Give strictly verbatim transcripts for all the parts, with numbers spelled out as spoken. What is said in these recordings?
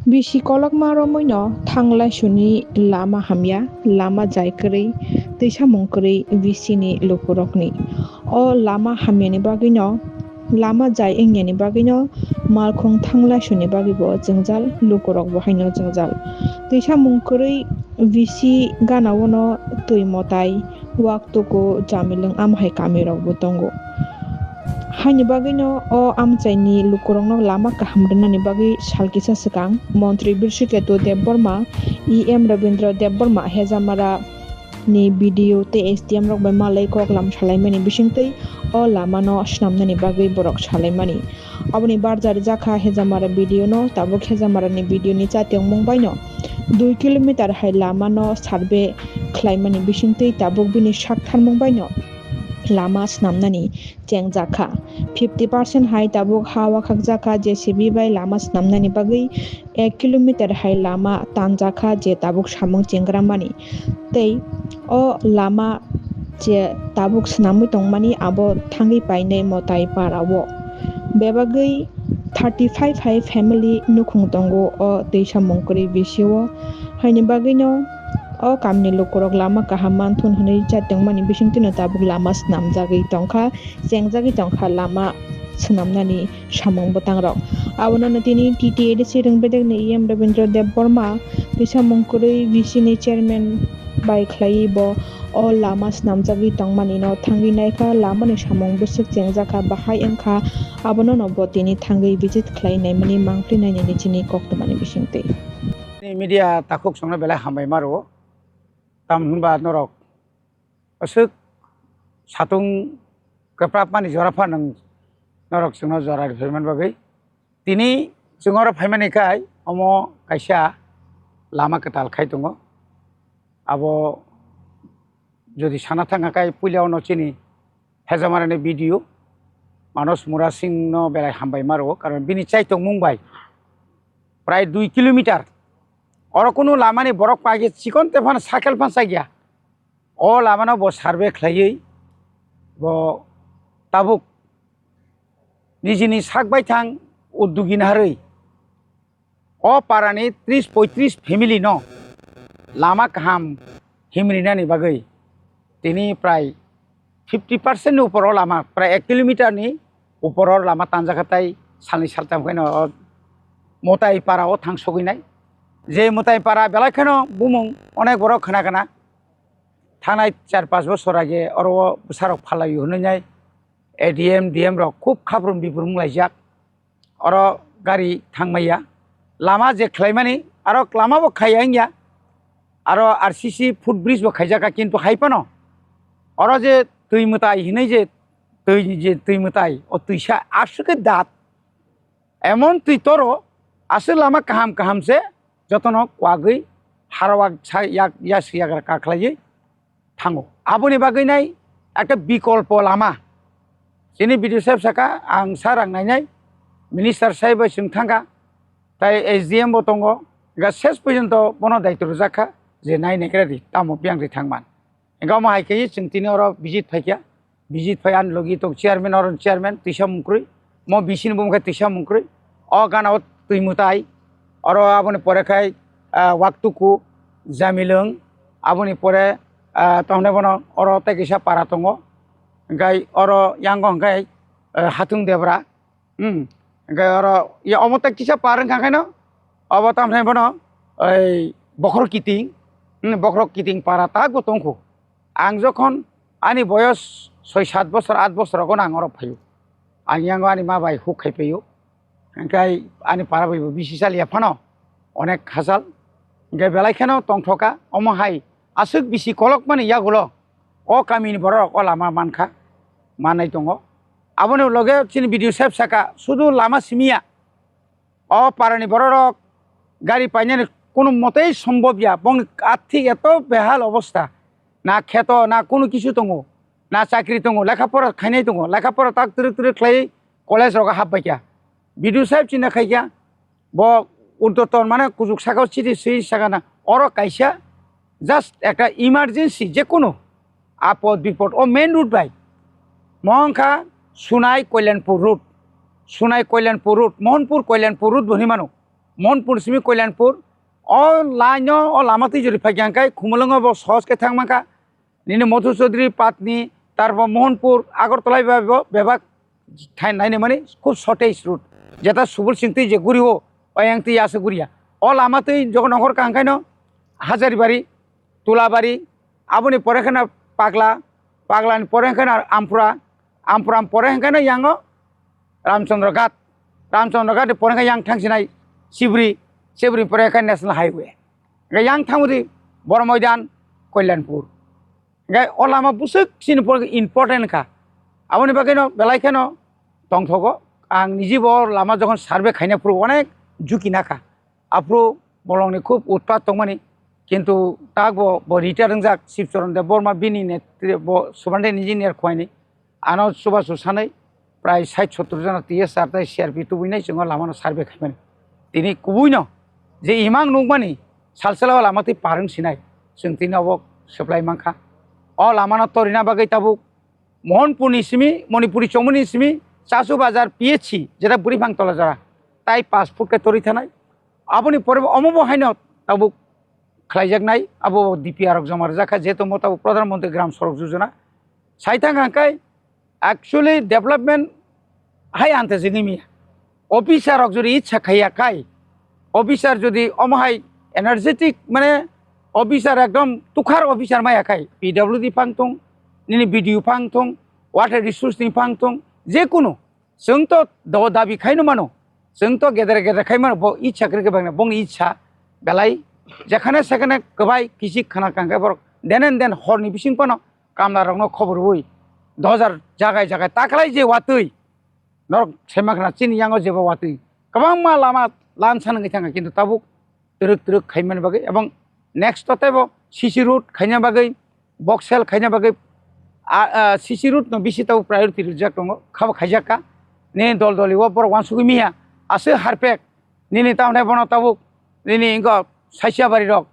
Bisi kolokma romwino thanglai suni lama hamya, lama jai kwrwi, twisamung kwrwi bisini lukurokni. O lama hamyani bagwino, lama jai wngyani bagwino malkhung thanglai suni bagwibo jwngjal, lukurokbo haino jwngjal. Twisamung kwrwi bisi ganaono twi mwtai, waktuku, jamilwng, amo hai kamirokbo tongo. Haini bagwino o amchaini lukurokno lama kaham rwnani bagwi sal kisa swkang Montri Birsuketu Debbarma, E M Rabindra Debbarma, Hejamara ni B D O tei S D M rok bai malai koklam salaimani bisingtwi o lamano swnamnani bagwi borok salaimani. Aboni barja rijak kha Hejamara B D O no, tabuk Hejamarani B D O ni chatiyongmung baino dui kilometer hai lamano survey khlaimani bisingtwi tabuk bini sak tharmung baino lama swnamnani chengjak kha. Fifty percent hai tabuk ha wakhakjak kha, J C B bai lama swnamnani bagwi ek kilometer hai lama tanjak kha, je tabuk samung chengra mani. Tei o lama je tabuk swnamwi tongmani abo thangwi painai Motai para o. Bebagwi thirty five hai family nukhung tongo o twisamung kwrwi bisio. Haini bagwino o kamni lukurok lama kaham manthun hwnwi chatongmani bisingtwino tabuk lama swnamjagwi tongkha, chengjagwi tongkha lama swnamnani samung bwtangrok. Abono tini T T A D C Rwngbedekni E M Rabindra Debbarma twisamung kwrwi B C ni chairman bai khlaiwi bo o lama swnamjagwi tongmani no thangwi naikha, lamani samung bwswk chengjakha, bahai wngkha, abono no bo tini thangwi visit khlai naimani mangpli nainani chini koktwmani bisingtwi. Media takhuk songno belai hambai maro, tamni hwnba norok aswk satung kwprapmani jora pha nwng norok chwngno jora rwphaiman bagwi. Tini chwng oro phaimani khai omo kaisa lama kwtal khai tongo. Abo jodi sana thangkha khai puila ono chini Hejamarani B D O Manos Murasing no belai hambai maro, karon bini chaitongmung bai prai dui kilometer oro kunu lamani borok paikhe chikon tephano cycle phan chakya. O lamano bo survey khlaiwi bo tabuk nijini sak baithang uddugin harwi o parani tris poitris family no lama kaham himrinani bagwi tini prai fifty percent ni upor o lama, prai ek kilometer ni upor o lama tanjakha, tai salni saltham khe no o Motai para o thang sogwi nai. Je Motai para belai kheno bumung onek borok khna khna. Thangnai char panch bochor age oro o bwsarok phalai hwnwi nai A D M, D M rok khub khaprum biprum wnglaijak. Oro gari thangmaya. Lama je khlaimani, aro lama bo khaiya wngya. Aro R C C footbridge bo khaijak kha, kintu hai phano oro je twi mwtai hinwi je twi, je twi mwtai, o twisa aswk khe dat. Emon twi toro, aswk lama kaham kaham se jotono kwagwi harwak sa yak, ya si yagra ka khlaiwi thango. Aboni bagwi nai ekta bikolpo lama. Chini B D O saheb saka, ang sa rang nainai, minister saheb bai chwng thangkha, tai S D M bo tongo, ga ses porjonto bono daitw rwjak kha je nai naigra di, tamo biyang ri thangman. Hingke omo hai khe chwng tini oro visit phaikha. Visit phai ani logi tok chairman, oro chairman twisa mungkrwi. Mo bisini bumung khe twisa mungkrwi. O gana o twi mwtai. Oro aboni pore khai, ah, waktuku, jamilwng. Aboni pore, ah, tamne bono oro tei kisa para tongo. Hingkai oro yango hingkai, ah, Hatung Debra. Hmm. Hingke oro, ya, omo tei kisa par wngkha khe no, obo tamo khe bono, ei, Bokhorok Kiting, hmm, Bokhorok Kiting para tak bo tongkho. Ang jokhon ani boyos soi sat bosor, at bosor rogo no ang oro phaio. Ang yango ani ma bai huk khai phaio. Hingke ani para bai bo bisi chaliya phano, onek hachal. Hingke belai kheno tongthoka, omo hai aswk bisi kolokmani yagulo o kamini bororok o lama mankha, manai tongo. Aboni loge chini B D O saheb saka, sudu lama simiya. O parani bororok gari painani kunu motei sombobya, bongni athik eto behal obosta. Na kheto, na kunu kisu tongo, na chakri tongo, lekha pora khainai tongo, lekha pora tak twrwk twrwk khlai college rogo hapbaikha. B D O saheb chini khaikha, bo urdotton mane kuchuk saka o chiti swi sakana, oro kaisa just ekta emergency je kunu apod bipod o main road bai, mo wngkha Sunai Koilanpur road, Sunai Koilanpur road, Mohanpur Koilanpur road bo hinwi mano. Mohanpur simi Kalyanpur, o line o, o lama twi jori phai kha khe Khumulwngo bo sohos khe thang mankha. Nini Madhu Chaudhary, Patni, tarbo Mohanpur, Agartala bai bo bebak thai naini mani khub shortage route. Jeta Subul Singh twi je guri o, o yang twi asa guriya. O lama twi jogon ongkhor kha khaino Hazaribari, Tulabari, aboni pore khe na Pagla, Paglani pore khe na Ampura, Ampura pore khe na yango Ramchandra Ghat, Ramchandra Ghat ni pore khe yang thangsinai Sibri, Sibri pore khe National Highway. Hingke yang thangmudi Boro Moidan, Kalyanpur. Hingke o lama bwswk chini pore important kha. Aboni bagwino belai kheno tongthogo. Ang nijibo lama jokhon survey khaina phuru onek juki nakha. Aphuru bolongni khub utpat tongmani, kintu takbo bo retire wngjak Shivcharan Debbarma bini netri-, bo Superintendent Engineer khwlaini. Ano chubachu sanwi prai sait sottor jona T S R tei C R P tubui nai chwngno lamano survey khaimani. Tini kubuino je imang nukmani salsala o lama twi par wng sinai, chwng tini obo swplai mankha. O lamano torina bagwi tabuk Mohanpurni simi, Manipuri chongmani simi, Chasu Bazar P H C, jeta Bwrwiphang Tola jora, tai pash foot khe torwi thanai. Aboni pore bo omo bo haino tabuk khlaijaknai, abo D P R rok joma rwjak kha, jehetu mo tabuk Pradhan Mantri Gram Sadak Yojana. Sai thang kha khe actually development hai ante jini mi. Officer rok jodi ichha khaiya khai, officer jodi omo hai energetic, mane officer ekdom tukhar officer maya khai, P W D phang thung, nini B D O phang thung, water resource ni phang thung, je kunu chwng to do dabi khaino mano, chwng to gedera gedera khai mano, bo ichha kwrwi khe bangna, bongni ichha belai jekhane sekhane kwbai kisik khana kangkhe borok denen den horni bising phano kamla rokno khobor rwui dojar jagai jagai taklai je watwi. Norok sema khna chini yango jebo watwi kwbangma lama lan san wngwi thangkha, kintu tabuk twrwk twrwk khaimani bagwi, ebong next to teibo C C road khaina bagwi, box sel khaina bagwi, a, a, C C road no bisi tabuk priority rijak tongo, khabo khaijak kha. Nini dol doli o borok wansugwi miya, aswk harpek, nini tamni bono tabuk, nini wngkha Saisiabari rok,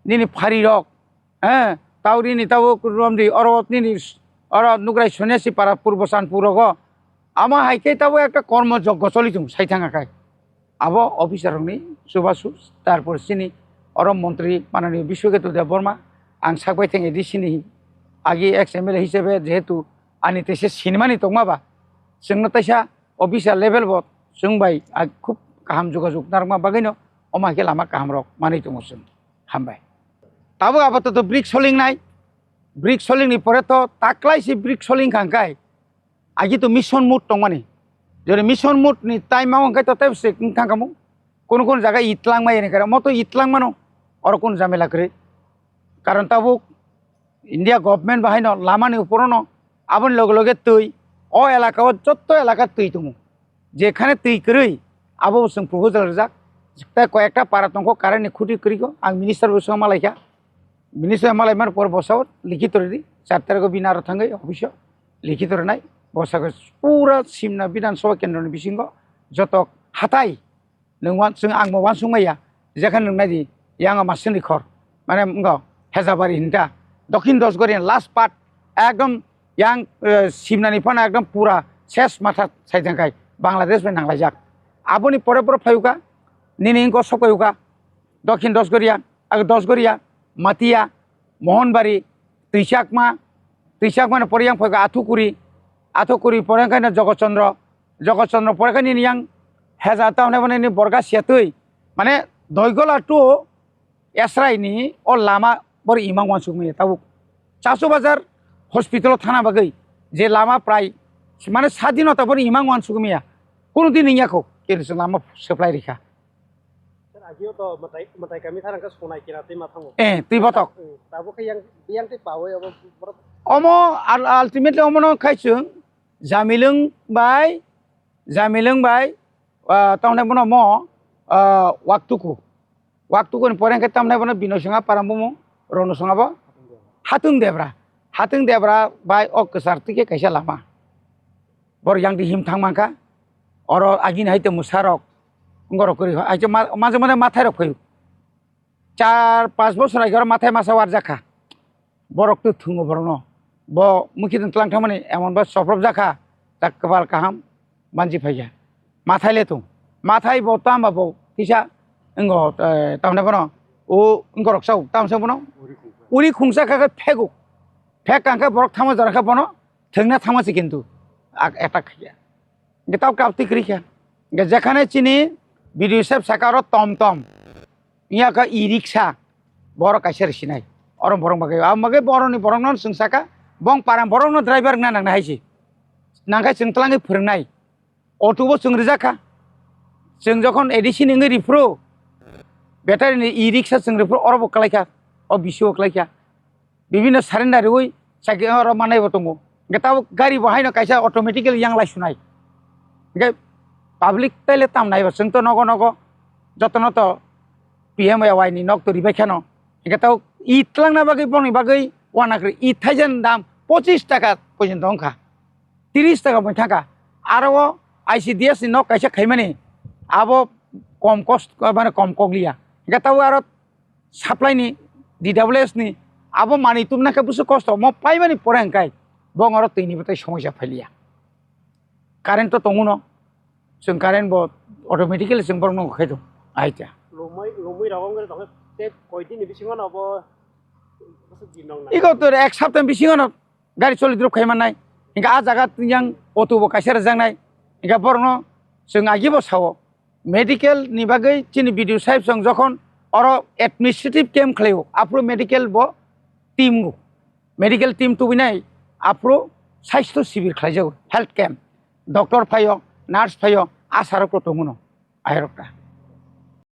nini Phari rok, eh, Tauri ni tabuk romdi, oro nini, oro Nukrai Sonyasi Para Purbo Sanpur rogo. Amo hai khe tabuk ekta kormo joggo choli tongo, sai thang kha. Abo officer rokni chubachu, tarpor chini oro montri mananiyo Biswaketu Debbarma, ang sakbai thang A D C ni agi ex M L A hisabe jehetu ani teisa sinimani tongma ba, chwngno teisa officer level bo chwng bai ag-, khub kaham jogajog narwkma bagwino omo hai khe lama kaham rok manwi tongo chwng. Hambai. Tabuk apatot brick soling nai, brick soling ni pore to taklai se brick soling kha hwnkhe, agi to mission mode tongmani. Jodi mission mode ni time o hwnkhe to tei se wng thang kamo. Kono kono jaga itlang mai ni kare, mo to itlang mano, oro kono jamela kwrwi. Karon tabuk India government bahaino lamani uporono aboni loge loge twi, o elaka o jotto elaka twi tongo. Jekhane twi kwrwi, abo bo chwng proposal rijak. Tei koi ekta para tongkho current ni khuti kwrwi kho, ang minister bo swng malaikha. Minister malaimani pore bosao likhito ridi, char tarikh o bini aro thangwi office o likhito rwnai. Bosakhe pura Simna Bidhan Sabha kendro ni bisingo joto hatai nwng wan-, chwng ang bo wansuk maya, jekhane nwng nai di, yang o masini khor, mane wngkha Hezabari hinta, Dokhin Dosgori last part, ekdom yang, eh, Simna ni phano ekdom pura ses matha sai thang khai Bangladesh bai nanglaijak. Aboni pore pore phai ukha, nini wngkha sok phai ukha, Dokhin Dosgoria, ag Dosgoria, Matia, Mohonbari, Twichakma, Twichakma ni pore yang phai kha Athukuri, Athukuri pore khe no Jogot Chandra, Jogot Chandra pore khe nini yang Heza town hwnwi ni Borga Siatwi, mane Doigola to Esrai ni o lama bor imang wansuk maya tabuk. Chasu Bazar hospital o thana bagwi je lama prai mane sadinota bor imang wansuk maya. Kunu din wngya kho, kini se lama supply rikha. Sir, agio to matai, matai kami tharang khe sonai kira tei ma thango. Eh, twi botok. Hmm, tabuk khe yang, yang tei pawi abo borok. Omo ul-, ultimately omo no khai chwng Jamilwng bai, Jamilwng bai, ah, tamne bono mo, ah, Waktuku. Waktuku ni pore khe tamne bono Binoy Singha para bumung, Rono Singha bo Hatung Debra. Hatung Debra bai o kwchar twi khe kaisa lama. Bor yang di him thang mankha. Oro agini hai tongmung sarok. Wngorok kwrwi hai, maje maje mathai rok phaio. Char panch bochor age oro mathai masa warjak kha. Borok twi thwngo borokno. Bo mukhi tong tlang thangmani emon ba choprop jak kha. Tak kwbal kaham manji phai kha. Mathai le thung. Mathai bo tamo bo kisa Wngkha, eh, tamni bono, o wngkha rok sao, tamsa bono. Uri khungsa kha khe phego. Phek kha khe borok thangma jora khe bono, thwngna thangma se kintu. Ak-, attack khaikha. Hingke tao kaptwi kwrwi kha. Hingke jekhane chini B D O saheb saka oro tom tom. Iya kha e-rickshaw. Borok kaisa rw sinai. Oro borok bagwi. Abo bagwi borokni borokno chwng saka, bong para borokno driver wngna nangna hai se. Nangkhe chwng twlangwi phwrwngnai. Auto bo chwng rijak kha. Chwng jokhon A D C ni wngwi riphuru, battery ni e-rickshaw chwng riphuru oro bo kwlai kha. O B C O kwlai kha. Bibhinno surrender rwui chakhe oro manai bo tongo. Hingke tabuk gari bo haino kaisa automatically yang lai sunai. Hingke public taile tam nai bo chwng to nogo nogo jotono to P M A Y ni nok to ribai kheno. Hingke tabuk e twlangna bagwi boni bagwi uanakwrwi e thaijan dam pochis taka porjonto wngkha. Tris taka bo thangkha. Aro o I C D S ni nok kaisa khaimani abo kom cost, mane kom kokliya. Hingke tabuk aro supply ni, D W S ni, abo manwi tubuna khe busu kosto, omo paimani pore hwnkhe bong oro twi ni bwtwi somosya phailiya. Current to tongo no, chwng current bo automatically chwng borok no khai do, aita. Lumui, lumui rogo wngwi tongkhe tei koi din ni bisingo no bo busu din nong nang. Iko to ek sapta bisingo no gari choli drop khai mannai, hingke a jaga yang auto bo kaisa rwjaknai, hingke borok no chwng agi bo sao. Medical ni bagwi chini B D O saheb song jokhon oro administrative camp khlaio, aphuru medical bo team go. Medical team tubinai aphuru sasthyo sibir khlaijago, health camp. Doctor phaio, nurse phaio, asha rok tongo no, airok ta.